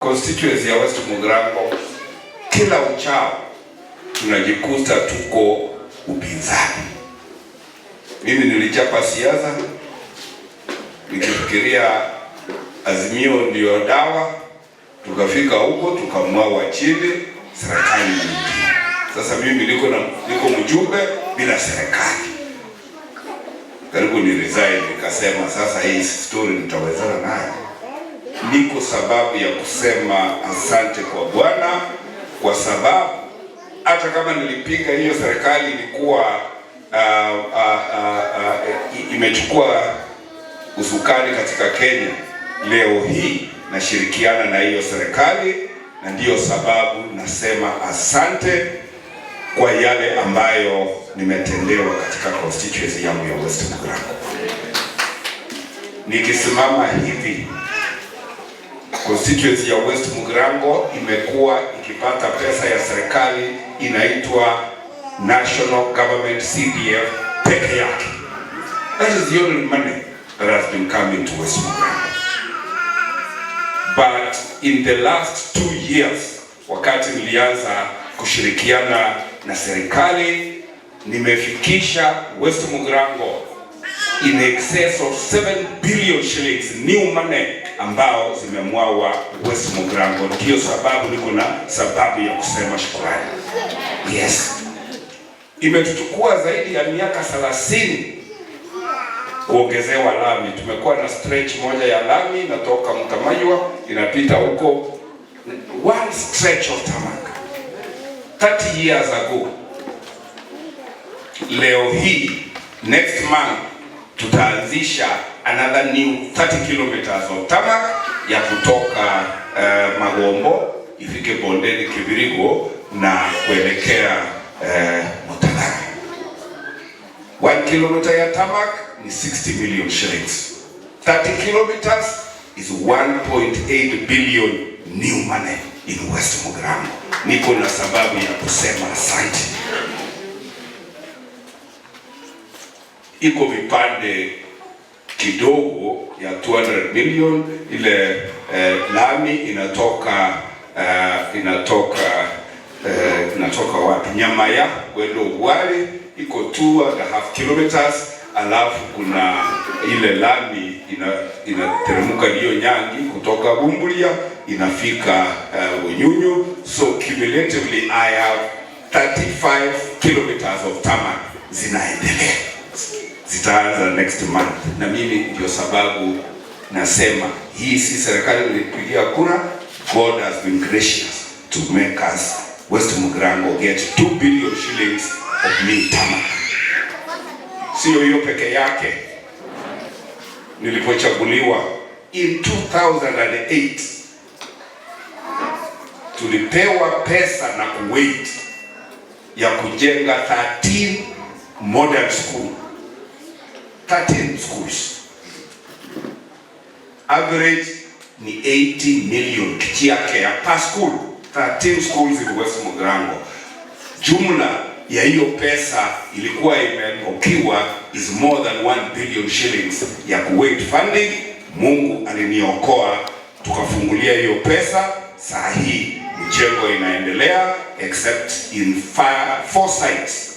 Constituency ya West Mugirango kila uchao tunajikuta tuko upinzani. Mimi nilichapa siasa nikifikiria Azimio ndio dawa, tukafika huko tukamwawa chini, serikali nyingine. Sasa mimi niko mjumbe bila serikali, karibu ni resign, nikasema sasa hii story nitawezana nayo. Niko sababu ya kusema asante kwa Bwana, kwa sababu hata kama nilipinga hiyo serikali ilikuwa imechukua usukani katika Kenya, leo hii nashirikiana na hiyo serikali, na ndiyo sababu nasema asante kwa yale ambayo nimetendewa katika constituency yangu ya West Mugirango. Nikisimama hivi, constituency ya West Mugirango imekuwa ikipata pesa ya serikali inaitwa National Government CDF peke yake. That is the only money that has been coming to West Mugirango. But in the last 2 years, wakati nilianza kushirikiana na serikali, nimefikisha West Mugirango in excess of 7 billion shillings new money ambao zimemwawa West Mugirango. Ndiyo sababu niko na sababu ya kusema shukrani. Yes, imetuchukua zaidi ya miaka 30 kuongezewa lami. Tumekuwa na stretch moja ya lami inatoka Mtamaywa inapita huko, one stretch of tarmac 30 years ago. Leo hii, next month, tutaanzisha another new 30 kilometers of tarmac ya kutoka Magombo ifike bondeni Kibirigo na kuelekea Mutalari. 1 kilometer ya tarmac ni 60 million shillings. 30 kilometers is 1.8 billion new money in West Mugirango. Niko na sababu ya kusema asante. Iko vipande kidogo ya 200 million ile lami inatoka wapi? Nyamaya kwenda Ugwari iko 2.5 kilometers, alafu kuna ile lami inateremka hiyo Nyangi kutoka Bumbulia inafika Unyunyu. So cumulatively I have 35 kilometers of tarmac zinaendelea, zitaanza next month, na mimi ndio sababu nasema hii si serikali nilipigia kura. God has been gracious to make us West Mugirango get 2 billion shillings of new tarmac. Sio hiyo peke yake, nilipochaguliwa in 2008 tulipewa pesa na Kuwait ya kujenga 13 modern school, 13 schools, average ni 80 million kichiake ya per school, 13 schools in West Mugirango. Jumla ya hiyo pesa ilikuwa imepokiwa is more than 1 billion shillings ya Kuwait funding. Mungu aliniokoa tukafungulia hiyo pesa. Saa hii mjengo inaendelea except in four sites.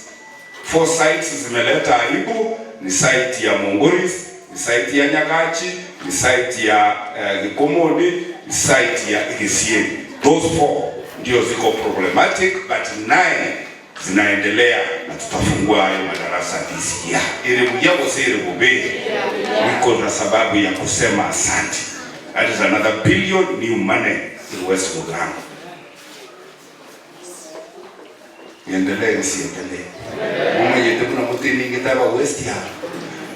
Four sites zimeleta aibu, ni site ya Mongoris, ni site ya Nyagachi, ni site ya Gikomoni, ni site ya Igisieni. Those four ndio ziko problematic, but nine zinaendelea na tutafungua hayo madarasa this year. Ili kujabo si ili kube. Niko na sababu ya kusema asante. That is another billion new money in West Mugirango. Niendelee nisiendelee? Mumanyete kuna mutini ngitaba West ya.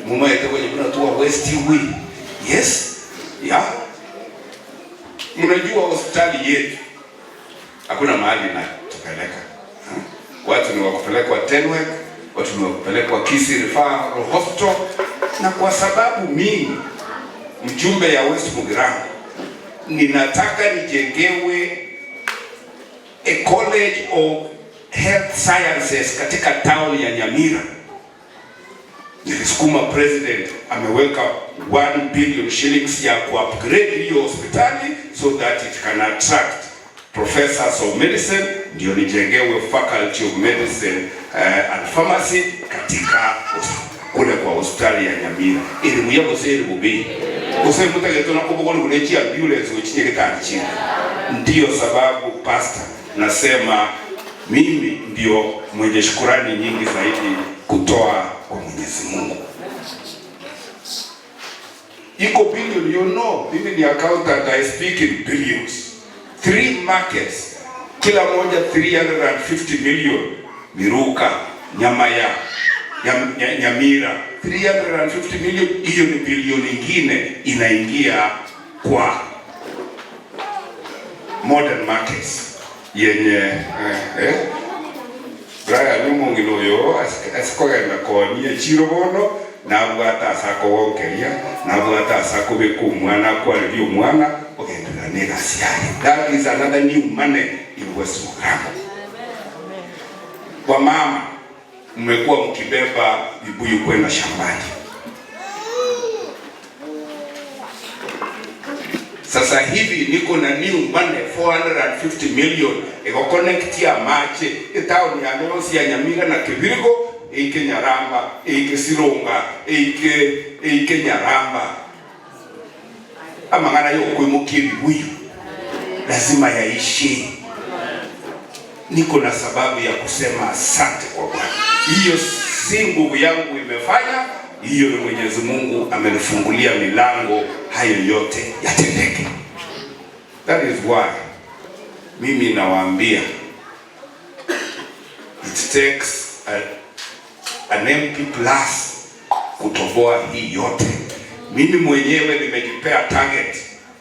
Mumanyete kwenye kuna tuwa West we. Yes. Yeah. Mnajua hospitali yetu hakuna mahali na tupeleka. Watu ni wakupelekwa Tenwek, watu ni wakupelekwa Kisii Referral Hospital, na kwa sababu mimi mjumbe ya West Mugirango ninataka nijengewe a college of health sciences katika town ya Nyamira. Nilisukuma president ameweka 1 billion shillings ya ku-upgrade hiyo hospitali so that it can attract professors of medicine, ndio nijengewe faculty of medicine and pharmacy katika kule kwa hospitali ya Nyamira iri buya gose iri bubi gose mutageto na kubogona kunechi ambulance wechinye kitandi chini. Ndiyo sababu pastor, nasema mimi ndio mwenye shukurani nyingi zaidi kutoa kwa Mwenyezi Mungu. Iko billion, you know, mimi ni accountant, I speak in billions. Three markets, kila moja 350 million. Miruka, Nyamaya, Nyamira, 350 million. Hiyo ni bilioni ingine inaingia kwa modern markets yenye Brian omong'ina oyo asikogenda konia chiro bono nabwate ase akogonkeria nabwate ase akobeka omwana akwariria omwana ogenderera na egasi yaye. That is another new money in West Mugirango. Wamama mmekuwa mkibeba vibuyu kwenda shambani. Sasa hivi niko na new money 450 million iko connect ya mache etown ya Nosi ya Nyamira na Kibirigo ike Nyaramba ike Sironga ike Nyaramba amang'ana yokuimukia vibuyu lazima yaishi. Niko na sababu ya kusema asante kwa Bwana. Hiyo si nguvu yangu imefanya, hiyo ni Mwenyezi Mungu amenifungulia milango, hayo yote yatendeke. That is why mimi nawaambia it takes an MP plus kutoboa hii yote. Mimi mwenyewe nimejipea target,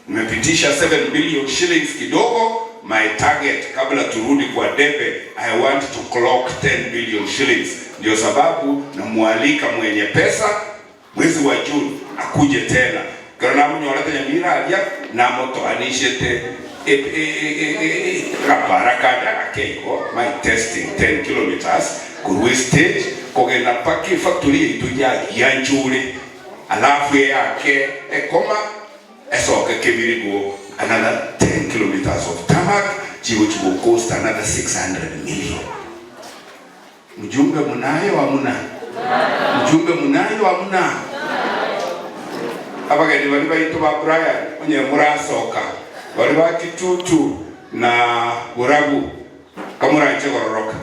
nimepitisha 7 billion shillings kidogo. My target kabla turudi kwa debe, I want to clock 10 billion shillings. Ndio sababu namualika mwenye pesa mwezi wa June akuje tena kero namunyorete Nyamira aria namotoanishete gapara kanda gakeiko my testing 10 kilometers kurwe stage kogenda mpaka factory yitu ya Njuri alafu yake ekoma esoke Kibirigo another 10 kilometers of tarmac which will cost another 600 million. Mjumbe munayo amuna? Mjumbe munayo amuna? Abageni bali baitu ba Brian onye murasoka bali ba Kitutu na Burabu kamuranche gororoka.